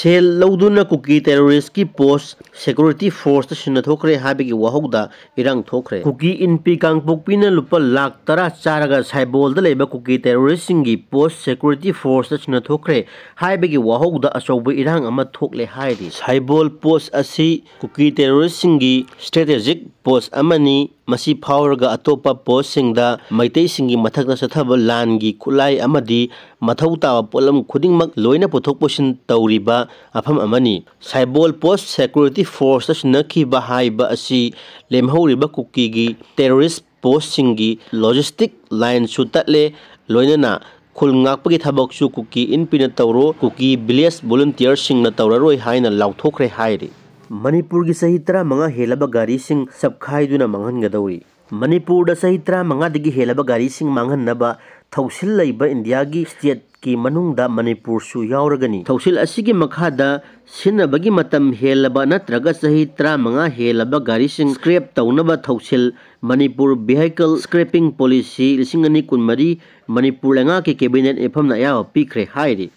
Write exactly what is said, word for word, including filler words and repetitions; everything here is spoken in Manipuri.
ꯁꯦꯜ ꯂꯧꯗꯨꯅ ꯀꯨꯀꯤ ꯇꯦꯔꯣꯔꯤꯁꯀꯤ ꯄꯣꯁ ꯁꯦꯀ꯭ꯌꯨꯔꯤꯇꯤ ꯐꯣꯔꯁꯇ ꯁꯤꯟꯅꯊꯣꯛꯈ꯭ꯔꯦ ꯍꯥꯏꯕꯒꯤ ꯋꯥꯍꯧꯗ ꯏꯔꯥꯡ ꯊꯣꯛꯈ꯭ꯔꯦ꯫ ꯀꯨꯀꯤ ꯏꯟꯄꯤ ꯀꯥꯡꯄꯣꯛꯄꯤꯅ ꯂꯨꯄꯥ ꯂꯥꯈ ꯇꯔꯥ ꯆꯥꯔꯒ ꯁꯥꯏꯕꯣꯜꯗ ꯂꯩꯕ ꯀꯨꯀꯤ ꯇꯦꯔꯣꯔꯤꯁꯁꯤꯡꯒꯤ ꯄꯣꯁ ꯁꯦꯀ꯭ꯌꯨꯔꯤꯇꯤ ꯐꯣꯔꯁꯇ ꯁꯤꯟꯅꯊꯣꯛꯈ꯭ꯔꯦ ꯍꯥꯏꯕꯒꯤ ꯋꯥꯍꯧꯗ ꯑꯆꯧꯕ ꯏꯔꯥꯡ ꯑꯃ ꯊꯣꯛꯂꯦ ꯍꯥꯏꯔꯤ꯫ ꯁꯥꯏꯕꯣꯜ ꯄꯣꯁ ꯑꯁꯤ ꯀꯨꯀꯤ ꯇꯦꯔꯣꯔꯤꯁꯁꯤꯡꯒꯤ ꯁ꯭ꯇ꯭ꯔꯦꯇꯦꯖꯤꯛ ꯄꯣꯁ ꯑꯃꯅꯤ꯫ ꯃꯁꯤ ꯐꯥꯎꯔꯒ ꯑꯇꯣꯞꯄ ꯄꯣꯁꯁꯤꯡꯗ ꯃꯩꯇꯩꯁꯤꯡꯒꯤ ꯃꯊꯛꯇ ꯆꯠꯊꯕ ꯂꯥꯟꯒꯤ ꯈꯨꯠꯂꯥꯏ ꯑꯃꯗꯤ ꯃꯊꯧ ꯇꯥꯕ ꯄꯣꯠꯂꯝ ꯈꯨꯗꯤꯡꯃꯛ ꯂꯣꯏꯅ ꯄꯨꯊꯣꯛ ꯄꯨꯁꯤꯟ ꯇꯧꯔꯤꯕ ꯃꯐꯝ ꯑꯃꯅꯤ꯫ ꯁꯥꯏꯕꯣꯜ ꯄꯣꯁ ꯁꯦꯀ꯭ꯌꯨꯔꯤꯇꯤ ꯐꯣꯔꯁꯇ ꯁꯤꯟꯅꯈꯤꯕ ꯍꯥꯏꯕ ꯑꯁꯤ ꯂꯦꯝꯍꯧꯔꯤꯕ ꯀꯨꯀꯤꯒꯤ ꯇꯦꯔꯣꯔꯤꯁ ꯄꯣꯁꯁꯤꯡꯒꯤ ꯂꯣꯖꯤꯁꯇꯤꯛ ꯂꯥꯏꯟꯁꯨ ꯇꯠꯂꯦ, ꯂꯣꯏꯅꯅ ꯈꯨꯜ ꯉꯥꯛꯄꯒꯤ ꯊꯕꯛꯁꯨ ꯀꯨꯀꯤ ꯏꯟꯄꯤꯅ ꯇꯧꯔꯣ, ꯀꯨꯀꯤ ꯚꯤꯂꯦꯖ ꯚꯣꯂꯨꯟꯇꯤꯌꯔꯁꯤꯡꯅ ꯇꯧꯔꯔꯣꯏ ꯍꯥꯏꯅ ꯂꯥꯎꯊꯣꯛꯈ꯭ꯔꯦ ꯍꯥꯏꯔꯤ꯫ ꯃꯅꯤꯄꯨꯔꯒꯤ ꯆꯍꯤ ꯇꯔꯥꯃꯉꯥ ꯍꯦꯜꯂꯕ ꯒꯥꯔꯤꯁꯤꯡ ꯆꯞꯈꯥꯏꯗꯨꯅ ꯃꯥꯡꯍꯟꯒꯗꯧꯔꯤ꯫ ꯃꯅꯤꯄꯨꯔꯗ ꯆꯍꯤ ꯇꯔꯥꯃꯉꯥꯗꯒꯤ ꯍꯦꯜꯂꯕ ꯒꯥꯔꯤꯁꯤꯡ ꯃꯥꯡꯍꯟꯅꯕ ꯊꯧꯁꯤꯜ ꯂꯩꯕ ꯏꯟꯗꯤꯌꯥꯒꯤ ꯁ꯭ꯇꯦꯠꯀꯤ ꯃꯅꯨꯡꯗ ꯃꯅꯤꯄꯨꯔꯁꯨ ꯌꯥꯎꯔꯒꯅꯤ꯫ ꯊꯧꯁꯤꯜ ꯑꯁꯤꯒꯤ ꯃꯈꯥꯗ ꯁꯤꯖꯤꯟꯅꯕꯒꯤ ꯃꯇꯝ ꯍꯦꯜꯂꯕ ꯅꯠꯇ꯭ꯔꯒ ꯆꯍꯤ ꯇꯔꯥꯃꯉꯥ ꯍꯦꯜꯂꯕ ꯒꯥꯔꯤꯁꯤꯡ ꯁ꯭ꯀ꯭ꯔꯦꯞ ꯇꯧꯅꯕ ꯊꯧꯁꯤꯜ ꯃꯅꯤꯄꯨꯔ ꯚꯤꯍꯥꯏꯀꯜ ꯁ꯭ꯀ꯭ꯔꯦꯄꯤꯡ ꯄꯣꯂꯤꯁꯤ ꯂꯤꯁꯤꯡ ꯑꯅꯤ ꯀꯨꯟꯃꯔꯤ ꯃꯅꯤꯄꯨꯔ ꯂꯩꯉꯥꯛꯀꯤ ꯀꯦꯕꯤꯅꯦꯠ ꯃꯤꯐꯝꯅ ꯑꯌꯥꯕ ꯄꯤꯈ꯭ꯔꯦ ꯍꯥꯏꯔꯤ꯫